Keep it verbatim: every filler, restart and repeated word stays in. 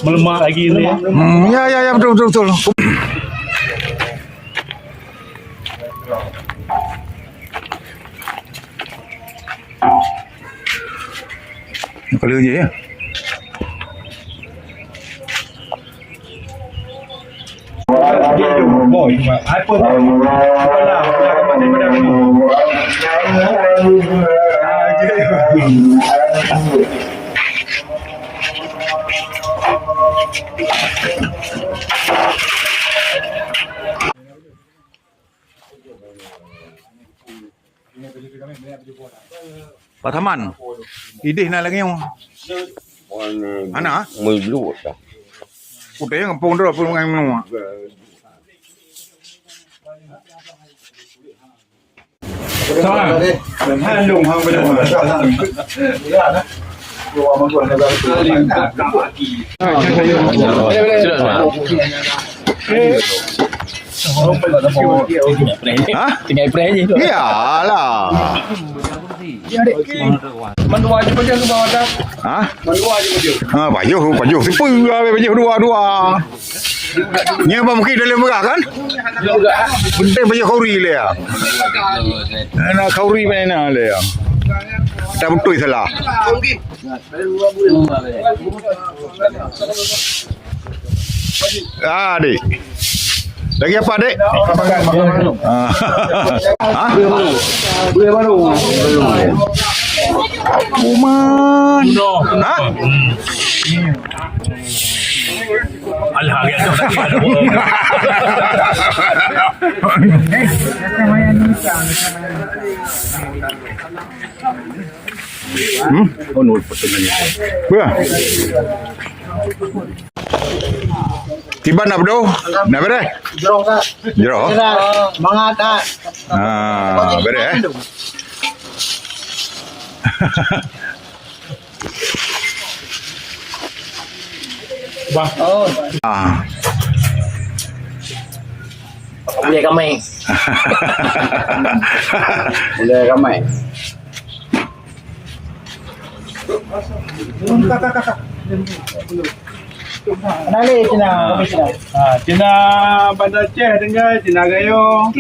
Melemak lagi ni. Hmm, ya, ya, ya, betul, betul, betul. Kalau je ya. Pak Taman, idéh na lagèe nyoe. Ana? Meuluk dah. Udah yang kampung tu apa dengan menua. Ha? Tinggal prank je tu. Iyalah. Mandua je pajoh ke bawah dah. Ha? Mandua je pajoh. Ha, pajoh, pajoh. Siapa pajoh dua-dua? Nya apa mungkin dalam murah kan? Penting pajoh khauri le ya. Nak khauri mana le ya? Tak betul salah. Ah, dek. Lagi apa, dek? Ah. Ha? Uman. Ha? Alah, ya, tu lagi ada. Hmm? Oh, nol persen. Berapa? Tiban nak bedoh? Nak bereh? Jroh, Kak. Jroh? Mangat, Kak. Ah, bereh, eh? Bah. Oh. Ah. Boleh ramai. Boleh ramai. Kenali Cina, kami Cina. Ha, Cina Banda Aceh tinggal, Cina Gayo.